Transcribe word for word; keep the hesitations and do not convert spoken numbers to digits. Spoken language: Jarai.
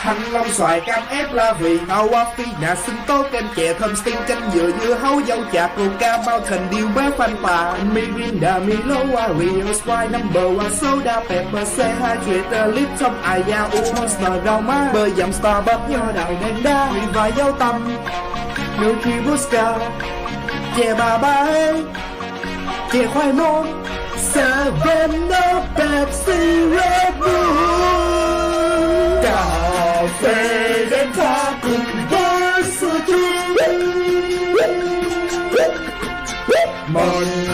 Thanh Long, xoài, cam, ép, la vị, hao, wa phi, nă, sưng tố, kem, chè, thơm, Sting, chanh, dừa, dưa hấu, dâu, chà, Coca, Mountain Dew, bá, Fanta, Mirinda, Milo, Oreo, Sprite, Number One, soda, Pepsi, Hydrate, Lipton, Aya, u, Monster, rau má, bơ dăm, Starbucks, nho đào, đen đá, Viva, dâu tăm, Nutribusca, chè Ba Bai, chè Khoai Môn, Seven Up, Pepsi, Red Bull, cà phê Delta cùng với soju. Mon